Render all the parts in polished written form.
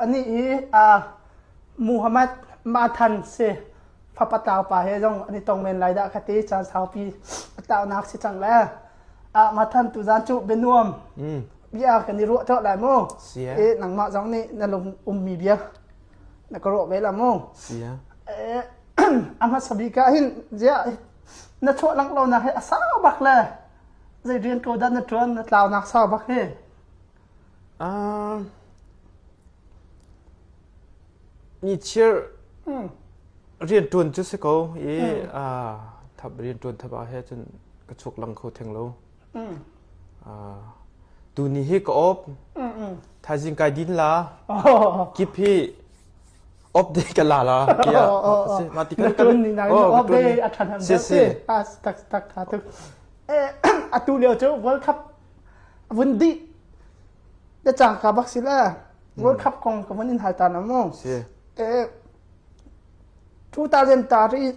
Anih hi Muhammad Mathan si fapa tlau pa he zong an i tong men lai dah ka ti caan saupi a tlaunak si cang le ah Mathan tuzan cu bianuam bia kan i ruah tuah lai mu e nangmah zong nih na lung ummi bia na ka ruah ve la mu e a hmasa bik ah hin zia na chuah lang lo nak hi a sau bak le zei rian ko dah na tuan na tlaunak sau bak hi Uh, nichir rianṭuan cu si ko i uh, thap rianṭuan thap ah he cun ka chuk lang kho theng lo. Uh, tuni hi ka op. Thaizing kai din la. Kip hi op de ka la la tiah si ma ti kan kan oh op de a than ham si si tak tak tha tuk atu lio cu World Cup vun dih na cangka bak si le World Cup kong ka vun in hal ta na mu si eh 2030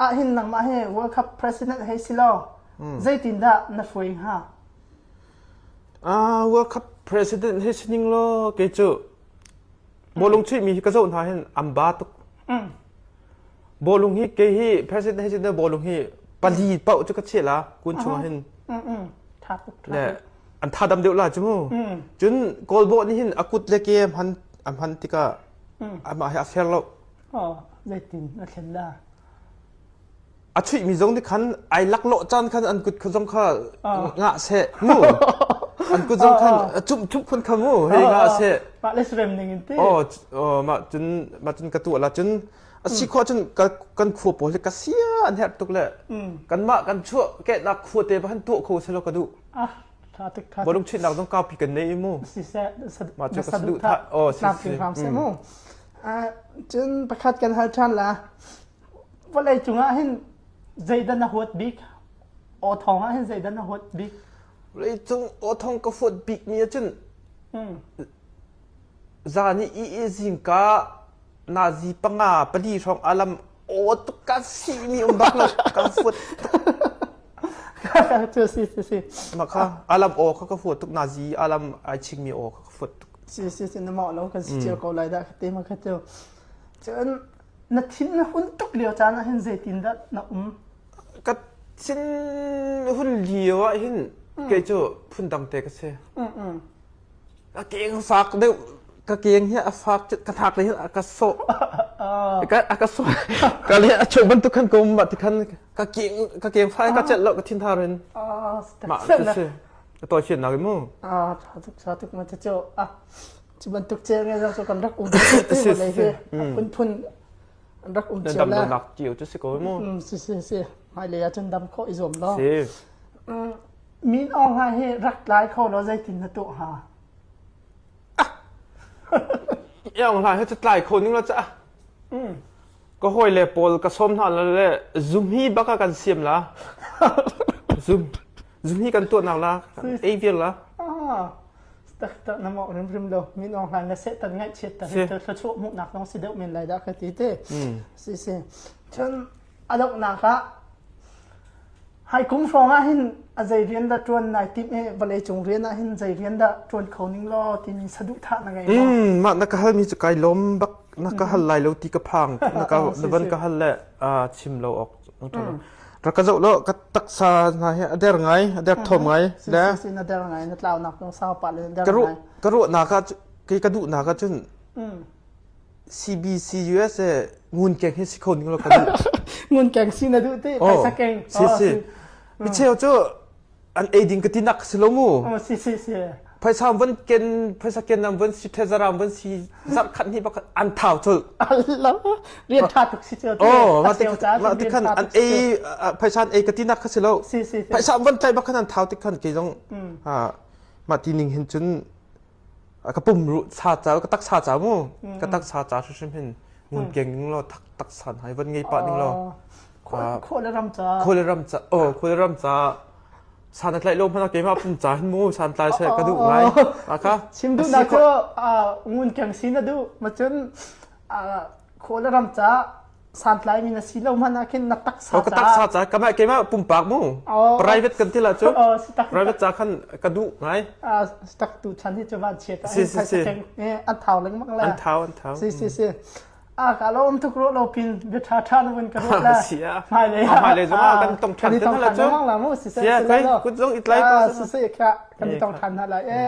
ah hin nangmah he World Cup president hei si lo zeitin dah na hruai hnga ah World Cup president hei si ning law kei cu bawlung chuih mi hi ka zoh hna hin an ba tuk Bawlung hi kei hi president hei sin bawlung hi pali paoh cu ka cheh la kun chungah hin le an tha dam deuh la cu mu cun kawlbawh nih hin a kut le ke a hman a hman tikah amah hi a fair lo oh zeitin a thlen la a chuih mi zong nih khan ai laklawh caan khan an kut kha zong kha ngah seh mu an kut zong khan cumh thup khun kha mu hei ngah seh mah le rem ning in ti oh mah cun mah cun ka tuah la cun a si khawh cun kan khua pawl hi ka sia an herh tuk le kanmah kan chuah kehnak khua te han tuah kho selaw ka duh ah tha tuk tha bolung chitnak zong kaupi kan nei mu si seh mah cu ka saduh tha oh si si hram seh mu cun pakhat kan hal than la vawlei cungah hin zeidah na huat bik aw thawng ah hin zeidah na huat bik vawlei cung aw thawng ka huat bik mi ahcun zan i i zingka nazi panga pali hrawng alam aw tuk ka si mi um bak lo ka fuat tuk si si si ma kha alam aw kha ka fuat tuk nazi alam ai ching mi aw kha ka fuat tuk si si si na mah lo kan si cio ko lai dah ka te ma kha tu cun na thin na hun tuk lio caan ah hin zeitin dah na um ka thin hun lio ah hin kei cu phundang te ka si ka keng fak deuh ka keng hi a fak ka thak le hin a ka sawh ka a ka sawh ka le a cheu bantuk khan ko ma ti khan ka keng ka keng fai ka chet lo ka thin har in ma si ka toi chin nak mu a tha tuk tha tuk ma chu a cu bantuk che nge zong cu kan rak um ti vawlei hi phun phun an rak um cio la nak cio chu si ko mu si si si hmailei ah cun dam khawh i zuam lo si Min Aung Hlaing hi rak tlai kho law zeitin na tuah hnga? Aung Hlaing hi cu tlai kho ning la ca. Ka hawi le pawl ka sawm hna le zumhi bak ah kan siam la. Zum zumhi kan tuahnak la ei vial la. Ah, tak tak na mawh rimrim lo. Min Aung Hlaing le Satan ngaihchiat ta hi thluachuah hmuhnak zong si deuh men lai dah ka ti te. Si si. Cun a donghnak ah Hai kum hrawng ah hin a zei rian dah ṭuan nai timh i vawleicung rian ah hin zei rian dah ṭuan kho ning law timi saduhthah na ngei maw? Mm, mah na ka halmi cu kai lawm bak na ka hal lai lo ti ka phang na ka na van ka hal le chim lo awk rak ka zoh lo ka taksa hna hi a der ngai a der thom ngai le si na der ngai na tlaunak zong sau pah le na der ngai ka ruahnak ah kei ka duhnak ah cun CBC USA ngunkeng hi si kho ning lo ka duh. Ngunkeng si na duh ti phaisa keng. Si si. Mi cheu cu an ei ding ka ti nak si lo mu. Oh si si si. Phaisa van ken phaisa ken nam van si treasurer van si zarh khat ni bakhat an thau chul. Allah rian tha tuk si cheu. Oh ma ti ma ti khan an ei phaisa an ei ka ti nak kha si lo. Si si. Phaisa van tlai bakhat an thau ti khan ke zong ha ma ti ning hin cun ka pum ruh sa ca ka taksa ca mu ka taksa ca hrimhrim hin ngun keng ning law tak taksa hai van ngei pah ning law khual le ram ca khual le ram ca oh khual le ram ca san a tlaih lo hmanh keimah pum ca hin mu san tlai se ka duh ngai aka chim duh nak cu ngun keng si na duh ma cun khual le ram ca. Santlaimi na si lo hmanh ah khin na taksa ka taksa ca kamah keimah pumpak mu private kan ti la cu private ca khan ka duh ngai tak tu chan hi cu van chiat si si si an thau lengmang le an thau an thau si si si a ka lo um tuk ro lo pin bia tha tha na vun ka ro la si a hmai le hmai le zong ah kan tong than te la cu la mu si si kai kut zong itlai pa si si kha kan tong than na la e.